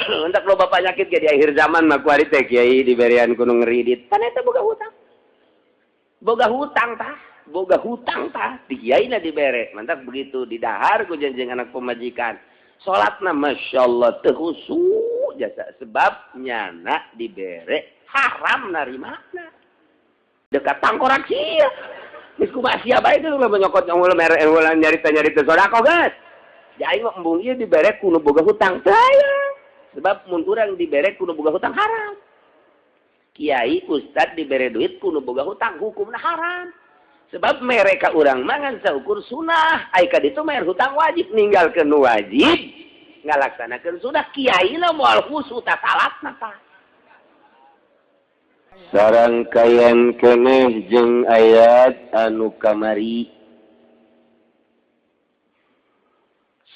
Entak loba penyakit ge di akhir zaman mah kuari teh kiai diberian ku nu ngeridit. Pan eta boga hutang. Boga hutang tah, boga hutang tah, di kiai na dibere. Mantap begitu didahar ku janjeng anak pemajikan. Salatna masyaallah teu khusyuk jasa sebab nyana dibere haram narimana. Dekat tangkorak sia. Geus kumaha sia bae teh ulah nyokot ulah mere ulah nyarita-nyarita sedekah geus. Di aing mah embung ieu dibere ku nu boga hutang. Teu aya. Sebab mun urang dibere ku nu boga hutang haram. Kiai ustad dibere duit ku nu boga hutang hukumna haram. Sebab mereka urang mangan saukur sunah, ai ka ditu bayar hutang wajib ninggalkeun nu wajib, ngalaksanakeun sunah kiai na moal khusyuk ta salatna tah. Sarangkayan keneh jeung ayat anu kamari.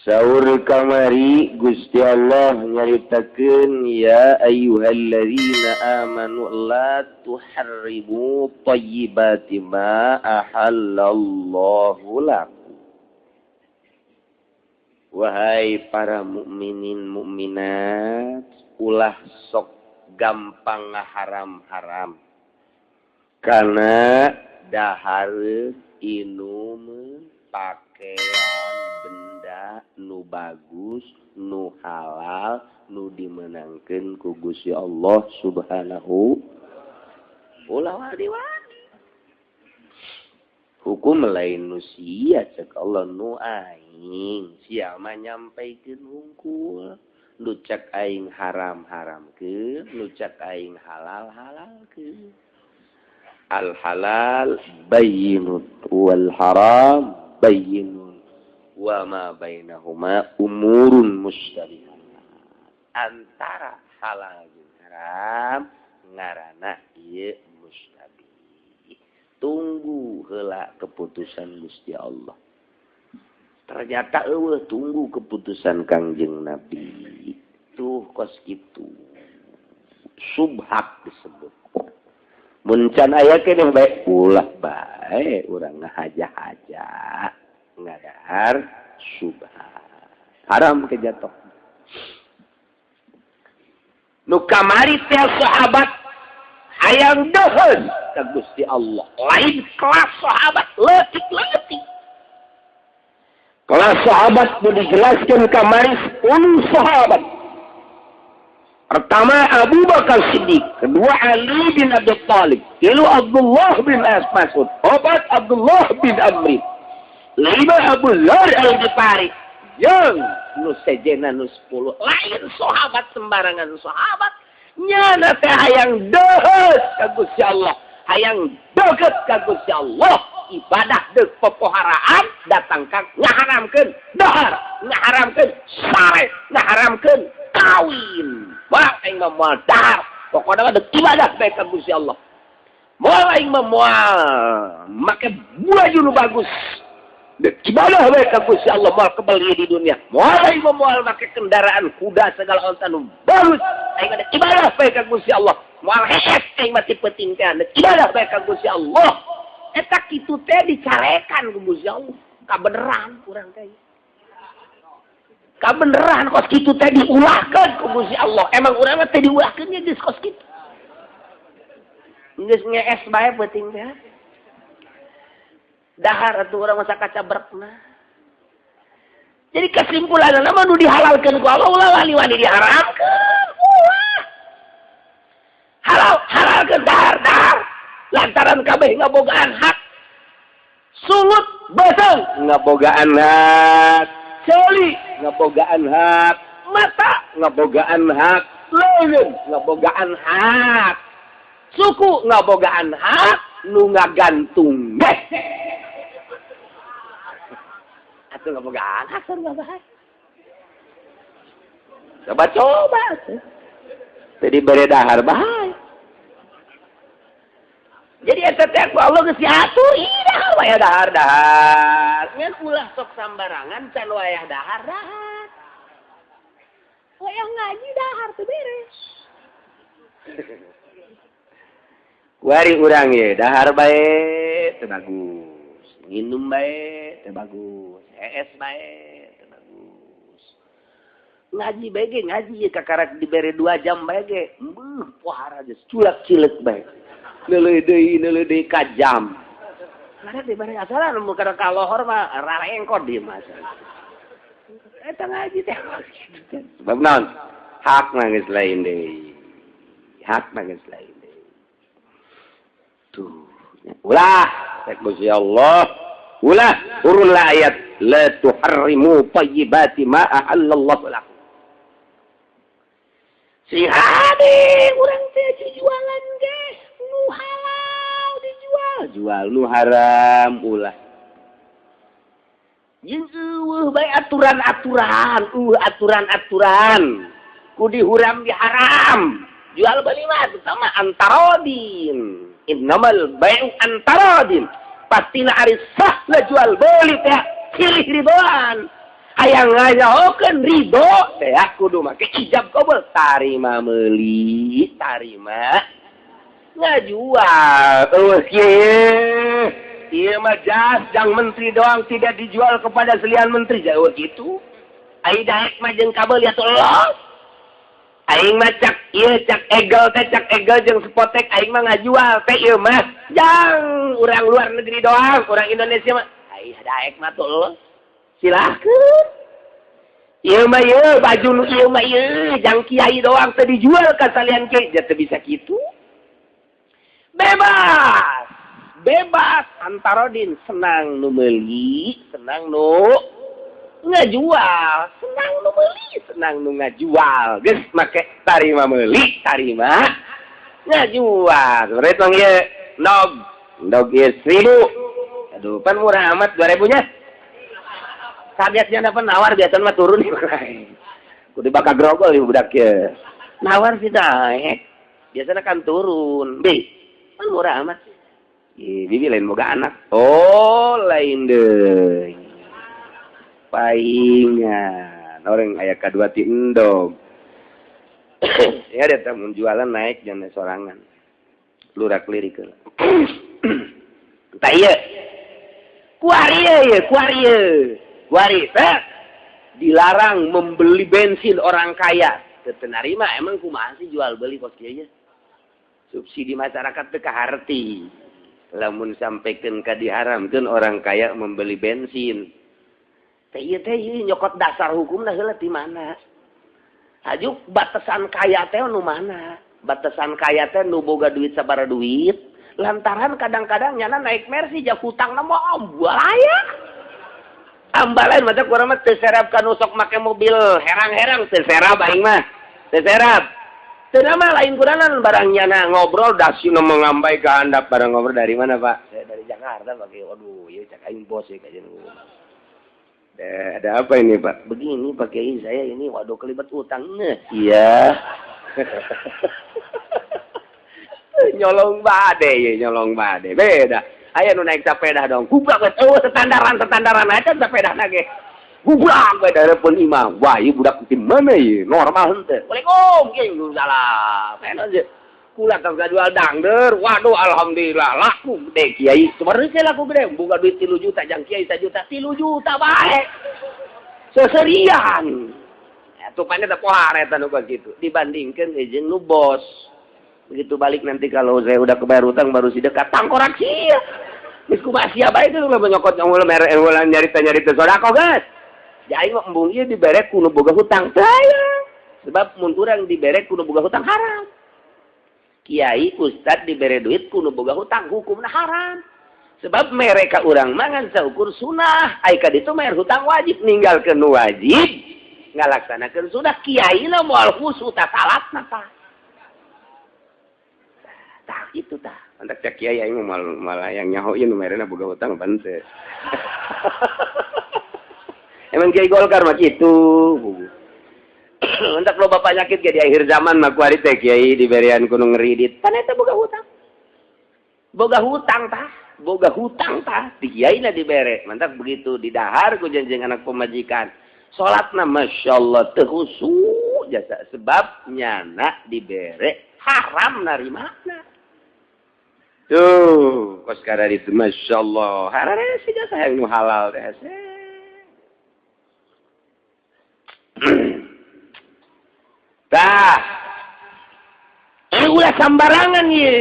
Saur kamari Gusti Allah nyaritakeun ya ayyuhalladzina amanu la tuharrimu thayyibati ma ahallallahu lakum. Wahai para mukminin mukminat, ulah sok gampang ngaharam-haram karena dahar inum pakaian benda nu bagus nu halal nu dimenangkeun ku Gusti Allah Subhanahu ulah wani-wani hukum lain nu sia cek Allah nu aing sia mah nyampaikeun hungkul nu cek aing haram-haramkeun nu cek aing halal-halalkeun. Al halal bayyinun wal haram bayyinun wa ma bainahuma umurun mustabihat. Antara halal jeung haram ngaranna ieu mustabih. Tunggu heula keputusan Gusti Allah. Ternyata eueuh tunggu keputusan Kangjeng Nabi. Tuh kos kitu. Subhat disebut. Mun can aya keneh bae ulah bae urang ngahaja-haja ngadahar subhat. Haram kejatuh. Nu kamari teh sahabat hayang deuheun ka Gusti Allah. Lain kelas sahabat leutik-leutik. Kelas sahabat nu dijelaskeun kamari 10 sahabat. Pertama Abu Bakar Siddiq, kedua Ali bin Abi Thalib, tilu Abdullah bin Mas'ud, opat Abdullah bin Amri, lima Abu Dzar Al-Ghifari, yang nu sejena nu 10 lain sahabat sembarangan sahabat nyana teh hayang deuheus ka Gusti Allah, hayang deukeut ka Gusti Allah, ibadah deuk popoharaan datang ka ngaharamkeun dahar, ngaharamkeun sare, ngaharamkeun kawin. Wah aing mah moal dahar, pokona mah deuk ibadah bae ka Gusti Allah. Moal aing mah moal make baju nu bagus. Deuk ibadah bae ka Gusti Allah moal kebeli di dunia. Moal aing mah moal make kendaraan kuda segala onta nu bagus. Aing mah deuk ibadah bae ka Gusti Allah. Moal hees aing mah ti peuting teh deuk ibadah bae ka Gusti Allah. Eta kitu teh dicarekan ku Gusti Allah. Kabeneran urang teh. Kabeneran kos kitu teh diulahkeun ku Gusti Allah. Emang urang mah teh diulahkeun nya geus kos kitu. Geus ngees bae peuting teh. Dahar atuh urang masa kacaberkna. Jadi kesimpulanna mah nu dihalalkeun ku Allah ulah wani-wani diharamkeun. Ulah. Halal halalkeun dahar dahar. Lantaran kabeh ngabogaan hak. Sulut beuseung ngabogaan hak. Ceuli ngabogaan hak, mata ngabogaan hak, leungeun ngabogaan hak, suku ngabogaan hak, nu ngagantung ge. Atuh ngabogaan hak sarua bae. Coba-coba atuh. Teu dibere dahar bae. Jadi eta teh ku Allah geus diatur, ih dahar wayah dahar dahar. Ngan ulah sok sambarangan can wayah dahar dahar. Wayah ngaji dahar teu beres. Kuari urang ye dahar bae teu bagus, nginum bae teu bagus, hees bae teu bagus. Ngaji bae ge ngaji kakarak dibere 2 jam bae ge. Beuh pohara geus culak cileuk bae. Neuleuh deui ka jam. Karena dibere asalan mun kada ka lohor mah rarengkot di mah. Eta ngaji teh sebab naon? Hak geus lain deui. Hak geus lain deui. Tuh. Ulah rek Gusti Allah. Ulah turunlah ayat la tuharrimu thayyibati ma ahallallahu lakum. Si hade urang teh jualan ge nu halal dijual, jual nu haram ulah. Jeung eueuh bae aturan-aturan, aturan-aturan. Ku dihuram diharam. Jual beli mah sama antarodin. Innamal bai'u antarodin. Pastilah ari sah lah jual beli teh silih ridoan. Hayang ngajahokeun ridho teh kudu make ijab kabul tarima meuli, tarima ngajual. Eueuh kieu. Ieu mah jas jang menteri doang tidak dijual kepada selian menteri. Jauh gitu. Ai daek mah jeung kabel ya tolong. Aing mah cak ieu cak egel teh cak egel jeung spotek aing mah ngajual teh ieu mah jang urang luar negeri doang, urang Indonesia mah ai daek mah tolong. Silahkeun. Ieu mah ieu baju nu ieu mah ieu jang kiai doang teh dijual ka salian kiai, teu bisa kitu. Bebas. Bebas antarodin senang nu meuli, senang nu ngajual, senang nu meuli, senang nu ngajual. Geus make tarima meuli, tarima ngajual. Rek tong ieu ndog, ndog ieu 1000. Aduh, pan murah amat 2000 nya. Kagetnya dapat nawar biasanya mah turun kudu bakal grogol ieu budak ieu. Nawar sih naik. Biasanya kan turun. Bi, pan murah amat. Ih, bibi lain boga anak. Oh, lain deui. Paingan. Orang aya kadua ti endog. Ya dia mun jualan naik jangan sorangan. Lurak lirik heula. Tah ieu. Kuari ieu, kuari ieu. Kuari teh dilarang membeli bensin orang kaya. Teu narima emang kumaha sih jual beli kos kieu nya? Subsidi masyarakat teu kaharti. Lamun sampaikan ka diharamkeun orang kaya membeli bensin. Teh ieu teh ieu nyokot dasar hukumna heula ti mana? Hajuk batasan kaya teh nu mana? Batasan kaya teh nu boga duit sabaraha duit. Lantaran kadang-kadang nyana naik Mercy jak hutangna mah ambalaya. Ambalain mata kurang mah teu serap ka nu sok make mobil herang-herang teu serap aing mah. Teu serap. Teu mah lain kuranan barang nyana ngobrol dasina mengambai ke handap barang ngobrol dari mana Pak? Saya dari Jakarta Pak. Waduh, ieu cak aing bos ya kajian. Ada apa ini Pak? Begini Pak Kiai saya ini waduh kelibat utang. Nah, iya. Nyolong bade ya, nyolong bade. Beda. Aya nu naik sepeda dong. Gubrak we eueuh standaran aja sepedana ge. Gubrak we dareupeun imah. Wah, ieu budak di mana ieu? Normal henteu. Waalaikum, kieu salam. Enak aja. Kula tong jual dangder. Waduh, alhamdulillah laku gede kiai. Sebenarnya laku gede, boga duit 3 juta jang kiai 1 juta, 3 juta bae. Seserian. Atupannya teh pohar eta nu kitu dibandingkeun jeung nu bos. Begitu balik nanti kalau saya udah kebayar utang baru sidekat tangkorak sia. Geus kumaha sia bae teh ulah nyokot ulah mere ulah nyarita-nyarita sedekah geus. Jadi mah embung ieu dibere ku nu boga hutang. Teu. Sebab mun urang dibere ku nu boga hutang haram. Kiai ustad dibere duit ku nu boga hutang hukumna haram. Sebab mereka urang mangan saukur sunah, ai ka ditu bayar hutang wajib ninggalkeun nu wajib, ngalaksanakeun sunah kiai na moal khusu ta salatna tah. Tah kitu tah. Mantak cak kiai aing malah yang nyaho ieu nu merena boga hutang ban teu. Emang kiai Golkar mah kitu. Mantak loba penyakit ge di akhir zaman mah kuari teh kiai diberian ku nu ngeridit. Pan eta boga hutang. Boga hutang tah, boga hutang tah, di kiai na dibere. Mantak begitu didahar ku janjeng anak pemajikan. Salatna masyaallah teu khusyuk jasa sebab nyana dibere haram narimana. Tuh, kos kada itu masyaallah. Harare sih jasa yang nu halal teh. Tah. Ulah sambarangan ye.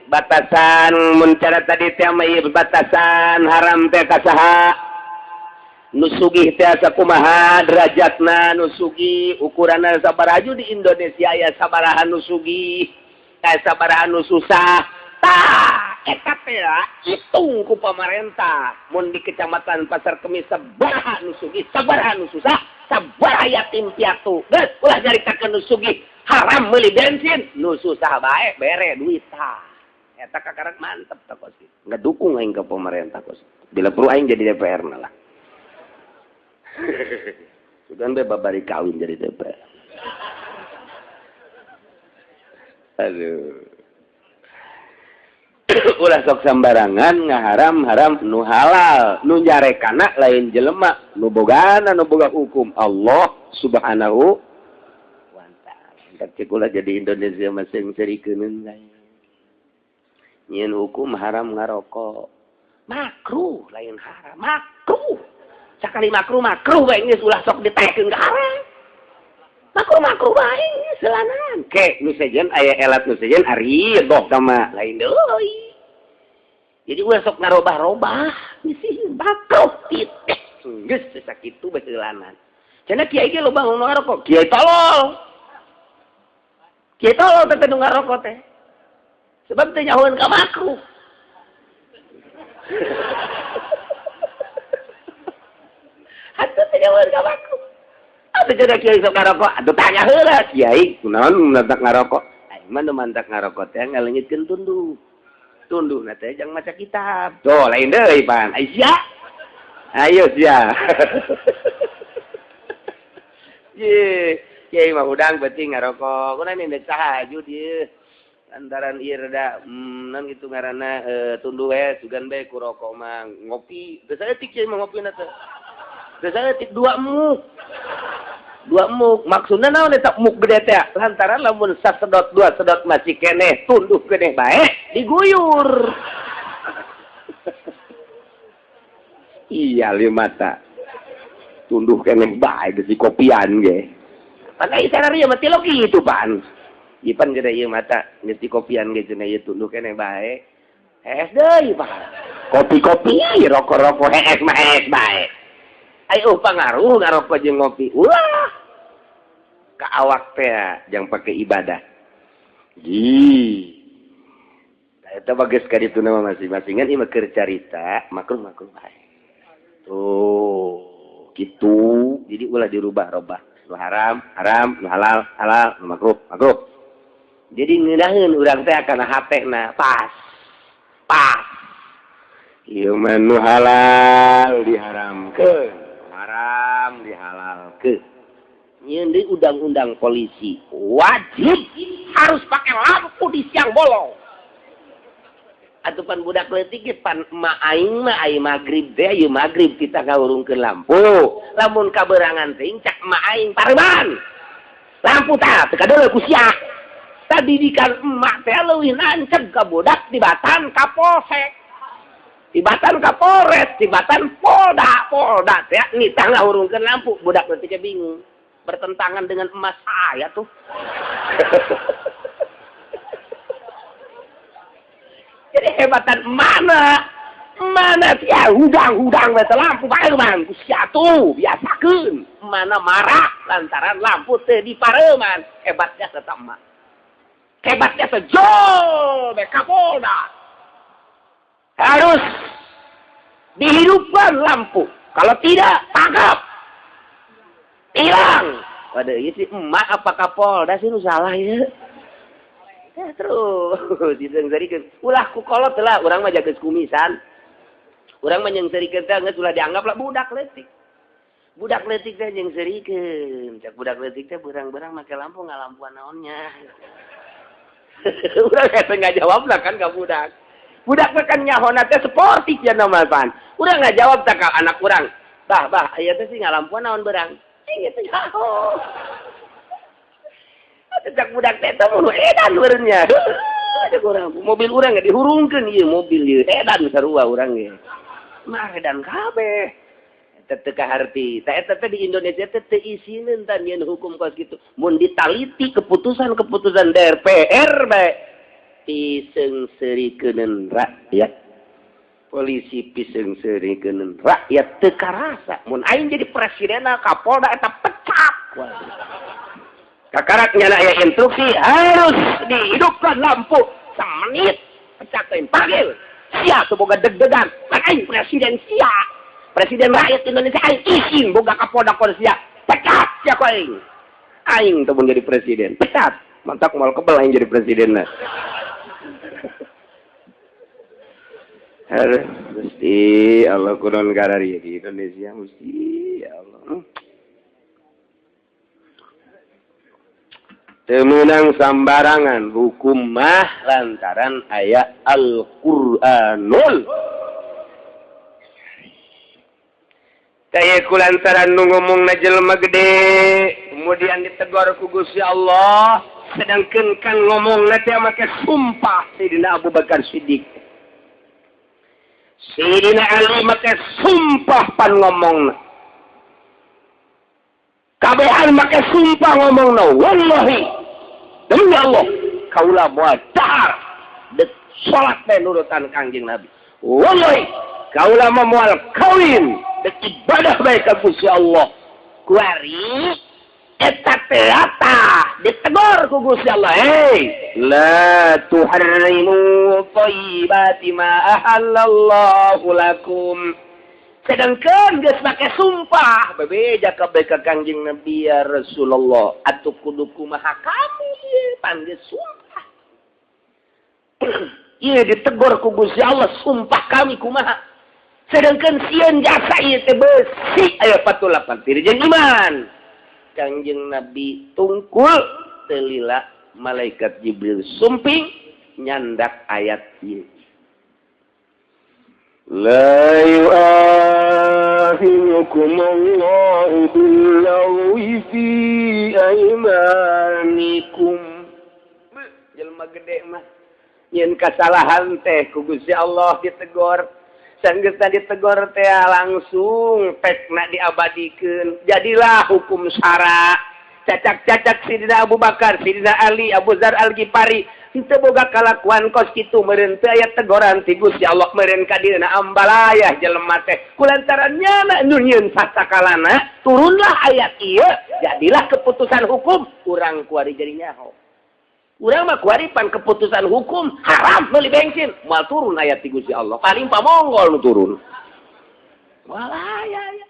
Batasan mun cara tadi teh mah ieu batasan haram teh ka saha? Nu sugih teh sakumaha derajatna nu sugih, ukuranna sabaraha di Indonesia aya sabaraha nu sugih, aya sabaraha nu susah. Tah, eta teh hitung ku pamarentah. Mun di Kecamatan Pasar Kemis sabaraha nu sugih, sabaraha nu susah, sabaraha yatim piatu. Geus ulah nyaritakeun nu sugih haram meuli bensin, nu susah bae bere duit tah. Eta kakarak mantep tah kos kitu. Ngedukung aing ka pemerintah kos. Bila perlu aing jadi DPR na lah. Sugan bae babari kawin jadi DPR. Aduh. Ulah sok sambarangan ngaharam-haram nu halal, nu nyarekana lain jelema, nu bogana nu boga hukum Allah Subhanahu wa ta'ala. Cek ulah jadi Indonesia masing serikeun lain. Nyieun hukum haram ngarokok. Makruh lain haram, makruh. Sakali makruh makruh bae geus ulah sok ditaekeun ka haram. Makruh makruh bae selanan. Ke nu sejen aya elat nu sejen ari doh sama lain deui. Jadi ulah sok ngarobah-robah, bisi makruh titik. Geus sakitu bae heulanan. Cenah kiai ge loba nu ngarokok, kiai tolol. Kiai tolol teh nu ngarokok teh. Sebab teh nyahoeun ka makruh. Atuh teh nyahoeun ka makruh. Atuh cenah kiai sok ngarokok, atuh tanya heula kiai, kunaon mantak ngarokok? Aing mah nu mantak ngarokok teh ngaleungitkeun tunduh. Tunduh na teh jang maca kitab. Tuh lain deui pan. Ai sia. Ayo sia. Ye, kiai mah hudang beuting ngarokok. Kunaon ini saha ju dieu. Lantaran ieu rada non kitu ngaranna tunduh we sugan bae ku rokok mah ngopi. Geus saeutik kiai mah ngopina teh. Geus saeutik dua muk. Dua muk maksudna naon eta muk gede teh? Lantaran lamun sasedot dua sedot masih keneh tunduh keneh bae diguyur. Iya lima mata. Tunduh keneh bae geus dikopian ge. Pan ai sanaria mah tilok kitu pan. Ipan gede ieu mata geus dikopian ge cenah ieu tunduh keneh bae. Hees deui pan. Kopi-kopi rokok-rokok hees mah hees bae. Ayo pangaruh ngarokok jeung ngopi. Wah. Ka awak teh jang pake ibadah. Ji. Eta bagus ka ditu mah masing-masingan ieu mah keur carita makruh-makruh bae. Tuh, kitu. Jadi ulah dirubah-robah. Nu haram, haram, nu halal, halal, nu makruh, makruh. Jadi ngeunaheun urang teh kana hatena pas. Pas. Ieu mah nu halal diharamkeun. Haram dihalalkeun. Nyieun deui undang-undang polisi wajib harus pakai lampu di siang bolong. Atuh pan budak leutik ge pan emak aing mah ai magrib teh ieu magrib kita ngahurungkeun lampu. Lamun kaberangan teh cak emak aing pareman. Lampu tah teu kadeuleu ku sia. Tadidikan emak teh leuwih nancep ka budak tibatan ka polsek. Tibatan ka Polres, tibatan Polda, Polda teh nitah ngahurungkeun lampu, budak leutik ge bingung. Bertentangan dengan emas saya tuh. Jadi hebatan mana? Mana sia hudang-hudang we teh lampu pareuman ku sia tuh biasakeun. Mana marah lantaran lampu teu dipareuman. Hebatnya tetap emak. Hebatnya sejol be ka Polda. Harus dihidupkan lampu. Kalau tidak, tangkap. Hilang. Waduh, ieu si emak apa Kapolda sih nu salah ieu? Ya, terus diseungseurikeun. Ulah ku kolot lah, urang mah jageus kumisan. Urang mah nyeungseurikeun teh geus ulah dianggap lah budak leutik. Budak leutik teh nyeungseurikeun. Cak budak leutik teh berang-berang make lampu ngalampuan naonnya. Urang hese ngajawab lah kan ka budak. Budak mah kan nyahona teh sportif ya normal pan. Urang ngajawab teh ka anak urang. Bah, bah, aya teh sih ngalampuan naon berang. Ing itu nyaho. Cak budak teh teh mun edan meureunnya. Ada urang mobil urang ge dihurungkeun ieu mobil ieu edan sarua urang ge. Mah edan kabeh. Eta teu kaharti. Tah eta teh di Indonesia teh teu isineun tah nyieun hukum kos kitu. Mun ditaliti keputusan-keputusan DPR bae piseungseurikeun rakyat. Polisi piseungseurikeun rakyat teu karasa. Mun aing jadi presidenna Kapolda eta pecat. Kakarak nyana aya instruksi harus dihidupkan lampu semenit pecat aing panggil. Sia tuh boga deg-degan. Aing presiden sia. Presiden rakyat Indonesia aing isin boga Kapolda sia. Pecat sia ku aing. Aing tuh mun jadi presiden. Pecat. Mantak moal kebel aing jadi presidenna. Harus mesti Allah kunon karari di Indonesia mesti ya Allah. Temenang sambarangan hukum mah lantaran ayat Al-Qur'anul. Kaya ku lantaran nu ngomongna jelema gede kemudian ditegor ku Gusti Allah, sedangkan kan ngomongna teh make sumpah Sayyidina Abu Bakar Siddiq. Sayyidina Ali make sumpah pan ngomongna. Kabehan make sumpah ngomongna, wallahi demi Allah kaula moal dahar dek salat teh nurutan Kangjeng Nabi. Wallahi kaula mah moal kawin dek ibadah bae ka Gusti Allah. Kuari eta teh tah ditegor ku Gusti Allah, hei la tuharrimu thayyibati ma ahallallahu lakum. Sedangkan geus make sumpah bebeja ka bae ka Kangjeng Nabi ya Rasulullah atuh kudu kumaha kami ieu pan geus sumpah. Ieu ditegor ku Gusti Allah sumpah kami kumaha. Sedangkan sieun jasa ieu teh beusi aya 48 jeung iman. Kangjeng Nabi tungkul telila malaikat Jibril sumping nyandak ayat ieu. La yu'akhirukum Allahu bil-lagwi fi aymanikum. Jelema gede mah nyeun kasalahan teh ku Gusti Allah ditegor. Sanggeusna ditegor teh langsung pekna diabadikeun. Jadilah hukum syara. Cacak-cacak Sidina Abu Bakar, Sidina Ali, Abu Dzar Al-Ghifari henteu boga kalakuan kos kitu meureun teu aya tegoran ti Gusti Allah meureun ka dieuna ambalayah jelema teh. Kulantaran nyana nu nyieun sasakalana turunlah ayat ieu jadilah keputusan hukum urang kuari jadi nyaho. Urang mah kuari pan keputusan hukum haram meuli bensin moal turun ayat ti Gusti Allah paling pamonggol nu turun. Moal aya ya.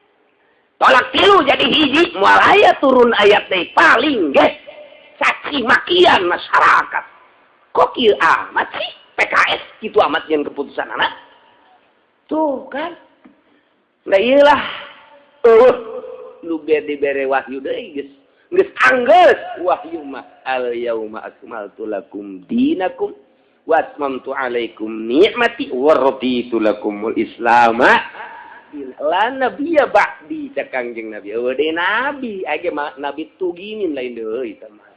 Tolak tilu jadi hiji moal aya turun ayat teh paling geus caci makian masyarakat. Kok kieu amat sih PKS kitu amat nyeun keputusan anak tuh kan. Nah iyalah nu dibere wahyu deui geus geus anggeus wahyu mah al yauma akmaltu lakum dinakum wa atmamtu alaikum ni'mati wa raditu lakumul islama la nabiyya ba'di cak Kangjeng Nabi. Eueuh deui nabi age mah nabi tuginin lain deui eta mah.